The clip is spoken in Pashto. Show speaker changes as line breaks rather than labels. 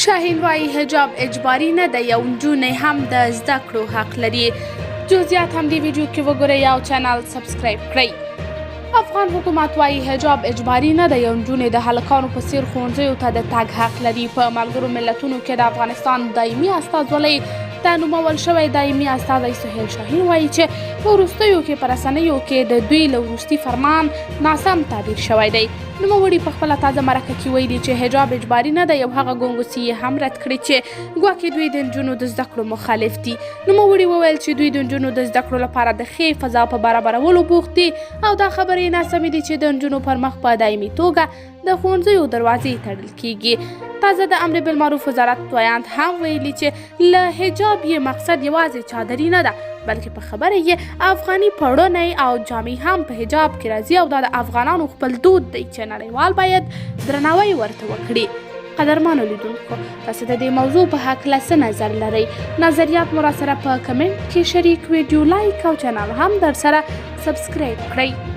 شاهین وايي حجاب اجباري نه دی او نجونې هم د زده کړو حق لري. جزئیات هم دې ویډیو کې وګورئ او چینل سبسکرایب کړئ. افغان حکومت وايي حجاب اجباري نه دی او نجونې د هلکانو په څیر ښوونځیو ته د تګ حق لري. په ملګرو ملتونو کې د افغانستان دایمي استازولۍ ته نومول شوی دایمي استازی سهیل شاهین وايي چې په وروستیو کې په رسنیو کې د دوی له وروستي فرمان ناسم تعبیر شوی دی. نوموړي په خپله تازه مرکه کې ویلي چې حجاب اجباري نه دی او هغه ګنګوسې یې هم رد کړې چې ګواکې دوی د نجونو د زده کړو مخالف دي. نوموړي وویل چې دوی د نجونو د زده کړو لپاره د ښې فضا په برابرولو بوخت دي او دا خبرې ناسمې دي چې د نجونو پر مخ په دایمي توګه د ښوونځیو دروازې تړل کیږي. تازه د امر بالمعروف وزارت ویاند هم ویلي چې له حجاب یې مقصد یوازې چادري نه ده، بلکې په خبره یې افغاني پړونی او جامې هم په حجاب کې راځي او دا د افغانانو خپل دود دی چې نړیوال باید درناوی ورته وکړي. قدرمنو لیدونکو، تاسو د دې موضوع په هکله څه نظر لرئ؟ نظریات مو راسره په کمنټ کې شریک، ویډیو لایک او چینل هم درسره سبسکرایب کړئ.